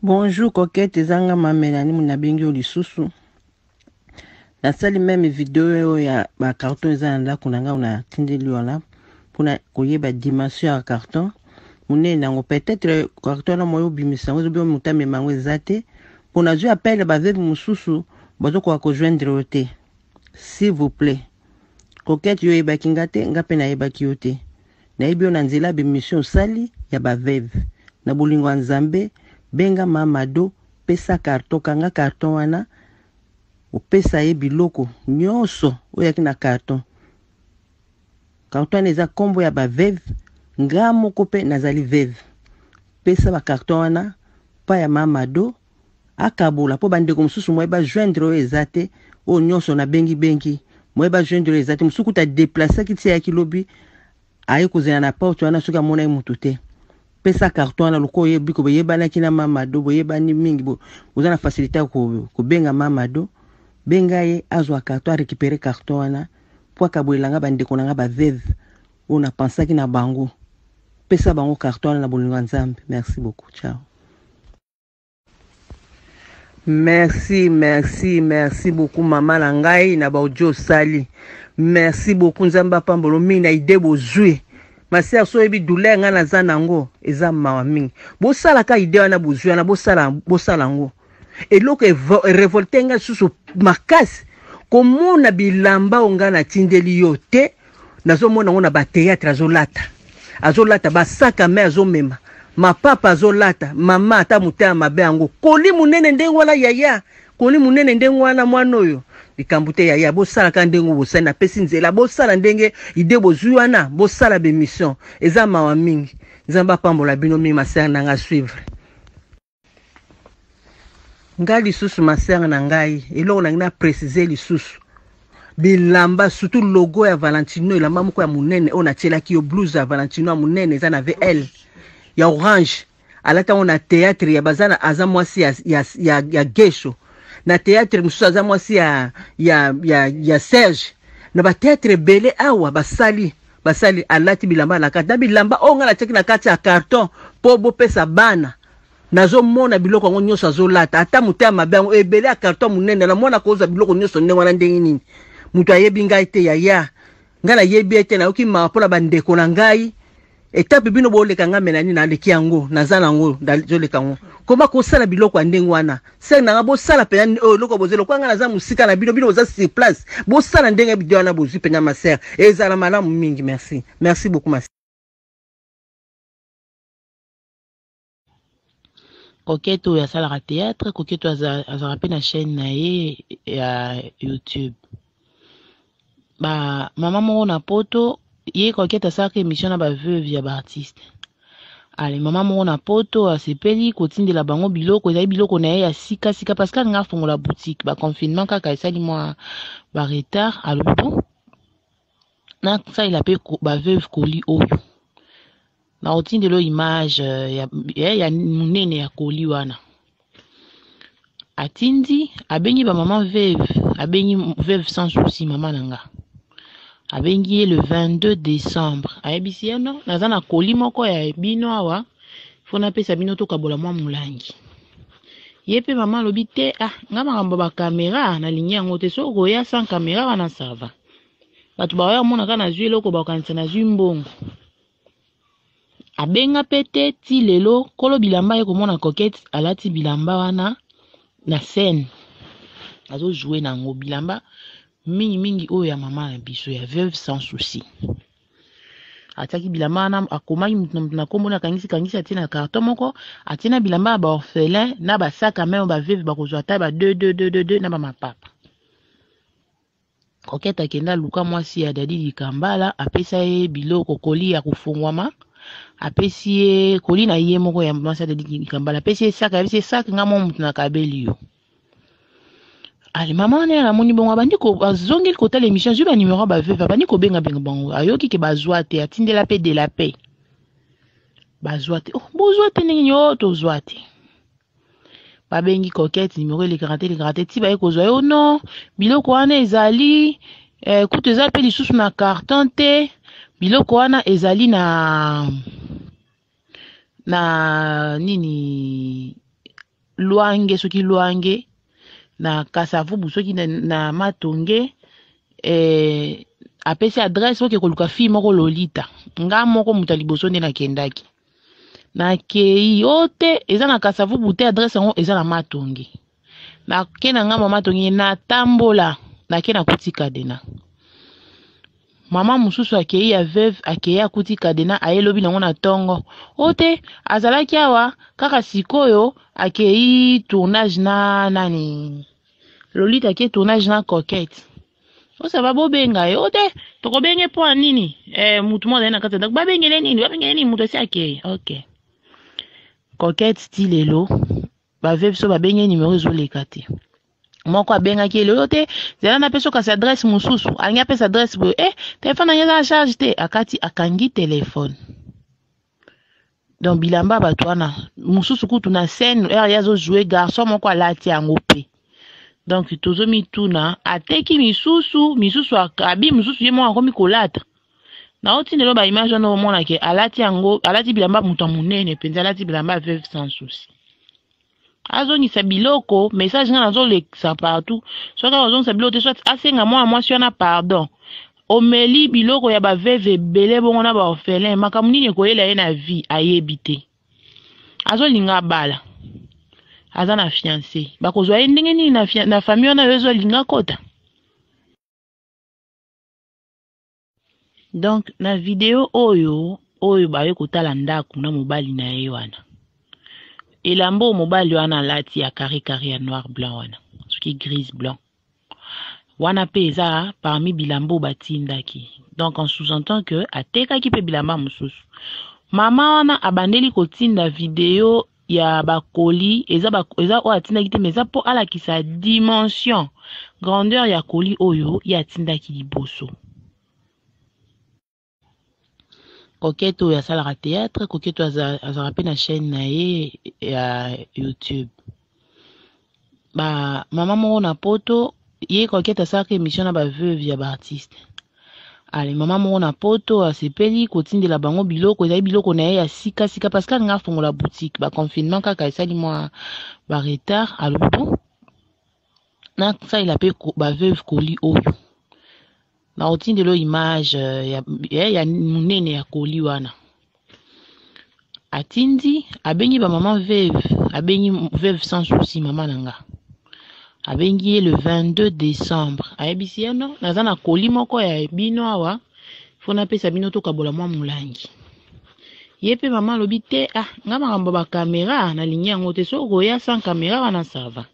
Bonjour coquette, eza nga ma Melanie nabengi yo lisusu. Nasali meme video oyo ya ba carton eza na ndako na ngai natindeli wana mpona koyeba dimension ya carton monene yango. Peut-être carton wana moyo obimisa yango ezobi moto amema yango eza te, mpo nazwi appel ya baveve mosusu bazokoka kojoindre yo te. S'il vous plaît coquette, yo oyebaki nga te, nga mpe nayebaki yo te. Nayebi yo na nzela ya bemission osali ya ba veuve. Na bolingo ya Nzambe, benga ma Mado, pesa carton, kanga carton wana, opesa ye biloko nyonso oyo yaki na carton. Carton wana eza kombo ya ba veuve, nga moko pe nazali veuve. Pesa ba carton wana pa ya ma Mado, akabola po bandeko mosusu moye ba joindre oyo eza te, oyo nyonso nabengi bengi moye ba joindre oyo eza te. Mosusu kuta deplaceaki ti ayaki lobi, aye kozela na porte wana soki amonaki motu te. Pesa carton wana lokola oyebi ko boyebanaki na Mamado, boyebani mingi, boza na facilité ya kobenga Mamado, benga ye azwa carton, a récupérer carton wana po akabolela nga bandeko na nga ba veuve oyo na pensaki na bango. Pesa bango carton wana na bolingo ya Nzambe. Merci beaucoup, ciao. Merci, merci, merci beaucoup mama na ngai na ba audio osali. Merci beaucoup Nzambe apambolo mingi na idée bozui. Ma sœur so oyebi douleur ngai naza nango eza mawa mingi. Bosalaka idée wana bozui wana bosala bosala yango. Eloko revolte ngai susu makasi komona bilamba oyo ngai natindeli yo te. Nazomona yango na ba théâtre azolata azolata basaka me azomema mapapa azolata mama ata motema mabe yango koli monene ndenge wana yaya koli monene ndenge wana mwana oyo likambo te yaya bosalaka ndenge bosali napesi nzela bosala ndenge ide bozwi wana bosala bemission eza mawa mingi nzambe apambola bino mingi masere na nga suivre Ngai lisusu ma sœur na ngai eloko nangi na préciser lisusu bilamba surtout logo ya Valentino elamba moko ya monene oyo natielaki yo blouse ya Valentino ya monene eza na VL ya orange alati yango na théâtre ya baza na aza mwasi ya, ya, ya, ya gesho na théâtre mosusu aza mwasi ya, ya, ya, ya Serge na ba théâtre ebele awa basali basali alati bilamba na kati na bilamba oyo ngai natiaki na kati ya carton mpo bopesa bana Nazo mona biloko yango nyoso azolata ata motema mabe yango ebele ya carton munene na mwana kozwa biloko nyoso ndenge wana ndenge nini moto ayebi ngai te yaya ngai nayebi ye te nayoki mawa mpo na bandeko na ngai etape bino boleka ngai melani naleki yango naza nango nazoleka yango koma kosala biloko ya ndenge wana sere nanga bosala mpenza oyo eloko bozali lokola ngai naza mosika na bino bino boza sur place bosala ndenge bido wana bozwi mpenza ma sere ezala malamu mingi merci merci beaucoup ma Coquette oyo asalaka theatre, coquette oyo azalaka pe na chaîne na ye ya YouTube. Ba mama moko na poto, ye coquette asalaka emission na ba veuve ya ba artiste. Ale mama moko na poto asepeli kotindela bango biloko, ezali biloko na ye ya sika sika parce que alinga afongola boutique, ba confinement kaka esali mwa ba retard, alobi bon nasalela pe ba veuve colis oyo. Nakotindela yo image ya, ya, ya monene ya colis wana. Atindi, abengi ba maman veuve, abengi veuve sans souci mama na nga. Abengi ye le 22 décembre. Ayebisi ye non, naza na colis moko ya bino awa, faut napesa bino tokabola mwa molangi. Ye pe mama alobi te, ah nga makambo ba camera nalingi yango te, soki okoya sans camera wana ça va. Bato bakoya komona kaka nazwi eloko bakokanisa nazwi mbongo. Abenga pe te ti lelo kolo bilamba aye komona coquette alati bilamba wana na scène azo jouer na yango bilamba mingi mingi oyo ya mama na biso ya veuve sans souci atiaki bilamba wana akomaki moto na moto na kombo na kangisi kangisi atie na carton moko atie na bilamba ya ba orphelin na ba sac à main oyo ba veuve bakozwa ata ba 2 2 2 2 2 na ba mapapa Coquette akenda aluka mwasi ya Dadi Dikambala apesa ye biloko koli ya kofungwama apesi ye koli na ye moko ya mwasi ya Dadi Dikambala apesi ye sac ayebisi ye sac nga moko moto nakabeli yo ale mama wana ye namoni bongo abandi azongeli kotala émission azwi ba numero ya ba veuve abandi kobenga benga bango ayoki ke bazwa te atindela pe de la paix bazwa te oh, bozwa te ndenge nini oh tozwa te babengi coquette numero elekaka te elekaka te ti baye kozwa yo non biloko wana ezali eh, kutu eza mpe lisusu na carton te biloko wana ezali na na nini Lwange, soki Lwange na Kasavubu, soki na Matonge, apesi adresse oke koluka fille moko Lolita. Nga moko moto ya liboso nde nakendaki. Nakei o te, eza na Kasavubu te, adresse yango eza na Matonge. Nake na ngambo ya Matonge, natambola, nake nakuti Kadena. Mama mosusu akei ya veuve, akei akuti Kadena, aye lobi nango na tongo. O te, azalaki awa kaka sikoyo akei tournage na nani? Lolita ake tournage na Coquette. Osaba bobenga ye. O te, tokobenge mpo ya nini? Mutu moko azali na kati ya ndako. Babengele nini? Babengele nini? Mutu asi akei. Ok. Coquette ti lelo, ba veuve so babenge numero ezoleka te. Moko abengaki ye lelo te, zela na peso kasi adresse mosusu. Alingi apesa adresse boye. Telefone na ye eza na charge te. Akati akangi telefone. Donc bilamba bato wana mosusu kutu na scène heure ye azo jouer garçon moko alati yango pe. Donc tozomituna ateki misusu, misusu abi misusu ye moko akomi kolata. Na otindelo ba image wana omona ke alati yango, alati bilamba moto ya monene penza, alati bilamba veuve sans souci. Azongisa biloko, message nga nazolekisa partout. Soki azongisa biloko te, soit asenga mwana mwasi wana pardon. Omeli biloko ya ba veuve ebele bongo na ba orphelin, makambo nini ekoyela ye na vie ayebi te. Azolinga abala. Aza na fiancé. Bakozwa ye ndenge nini na famille wana yo ezolinga kota. Donc na video oyo, oyo baye kotala ndako na mobali na ye wana. Elamba oyo mobali wana alati ya carré carré ya noir blanc wana, soki grise blanc. Wana pe eza parmi bilamba oyo batindaki. Donc en sous-entend que atekaki pe bilamba mosusu. Mama wana abandeli kotinda video ya bakoli, eza eza oyo atindaki te, mais eza po alakisa dimension, grandeur ya koli oyo ye atindaki liboso. Coquette oyo asalaka théâtre, Coquette oyo azalaka pe na chaîne na ye ya YouTube. Ba mama moko na poto, ye Coquette asalaka émission na ba veuve ya ba artiste. Ale mama moko na poto asepeli kotindela bango biloko, ezali biloko na ye ya sika sika parce que alinga afongola boutique, ba confinement kaka esali mwa ba retard, alobi bon nasalela pe ba veuve colis oyo. Na otindelo image ya monene ya colis wana. Atindi, abengi ba maman veuve, abengi veuve sans souci mama na nga. Abengi ye le 22 décembre. Ayebisi ye non, naza na colis moko ya bino awa, faut napesa bino tokabola mwa molangi. Ye pe mama alobi te, ah, nga makambo ba caméra nalingi yango te, soki okoya sans caméra wana ça va.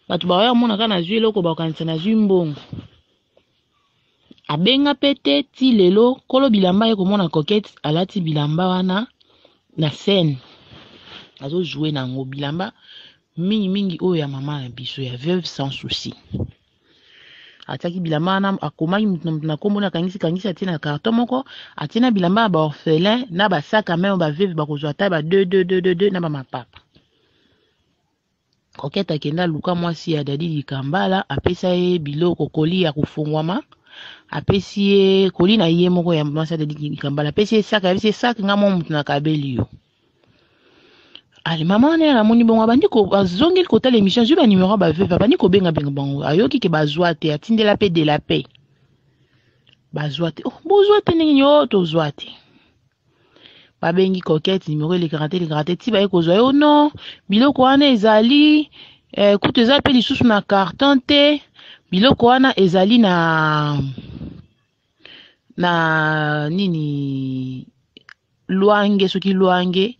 Bato baoya komona kaka nazwi eloko bakokanisa nazwi mbongo. Abenga pe te ti lelo kolo bilamba ye komona Coquette alati bilamba wana na scène. Azo jouer nango bilamba mingi mingi oyo ya mama na biso ya veuve sans souci. Atiaki bilamba wana, akomaki mutu na mutu na kombo na kangisi kangisi atie na carton moko, atie na bilamba ya ba orphelin na ba sac à main ba veuve bakozwa ata ba 2 2 2 2 2 na ba mapapa. Coquette akenda luka mwasi ya Dadi Dikambala, apesa ye biloko koli ya kofungwama, apesi ye koli na ye moko ya mwasi ya Dadi Dikambala, apesi ye sac, ayebisi ye sac nga moko mutu nakabeli yo. Ale mama wana ya namoni bongo abandi ko azongeli kotala émission, azwi ba numéro ya ba veuve, abandi kobenga benga bango, ayoki ke bazwa te, atindela pe de la paix. Bazwa te. Oh, bozwa te ndenge nini? Oh, tozwa te. Babengi Coquette, numéro elekaka te, elekaka te, ti baye kozwa yo, non, biloko wana ezali, kutu eza pe lisusu na carton te, biloko wana ezali na nini, Lwange, soki Lwange,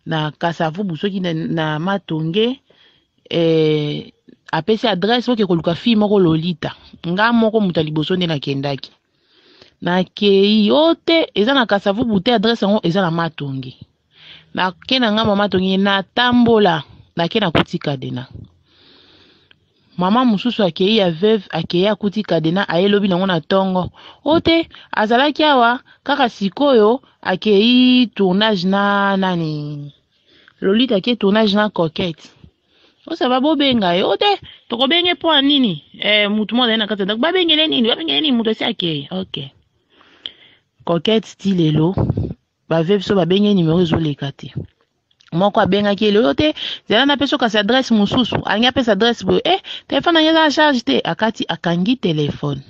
na Kasavubu, soki na Matonge, apesi adresse oke koluka fille moko Lolita. Nga moko moto ya liboso nde nakendaki. Nakei o te, eza na Kasavubu te, adresse yango eza na Matonge. Nake na ngambo ya Matonge, natambola, nake nakuti Kadena. Mama mosusu akei ya veuve, akei akuti Kadena, aye lobi nango na tongo. O te, azalaki awa kaka sikoyo akei tournage na nani? Lolita ake tournage na Coquette. Osaba bobenga ye. O te, tokobenge mpo ya nini? Mutu moko azali na kati ya ndako. Babengele nini? Babengele nini? Mutu asi akei. Ok. Coquette ti lelo, ba veuve so babenge numéro ezoleka te. Moko abengaki ye lelo te, zela napesa kasi adresse mosusu. Alingi apesa adresse boye, eh, telefone na ngai eza na charge te. Akati, akangi telefone.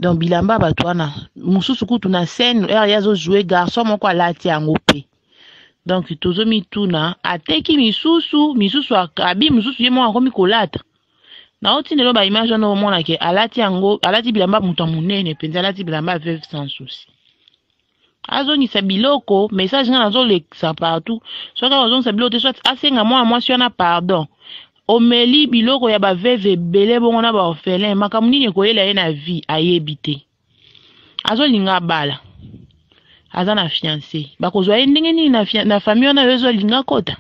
Donc bilamba bato wana mosusu kutu na scène heure ye azojoue, garçon moko alati yango mpe. Donc tozomituna, ateki misusu, misusu abi, mosusu ye moko akomi kolata. Naotindelo ba image wana, omona ke alati yango, alati bilamba moto ya monene mpenza, alati bilamba ya veuve sans souci. Azongisa biloko, message nga nazolekisa partout. Soki azongisa biloko te, soit asenga mwana mwasi wana pardon. Omeli biloko ya baveuve ebele bongo na baorphelin, makambo nini ekoyela ye na vie, ayebi te. Azolinga abala, aza na fiancé, bakozwa ye ndenge nini na famille wana oyo ezolinga kota?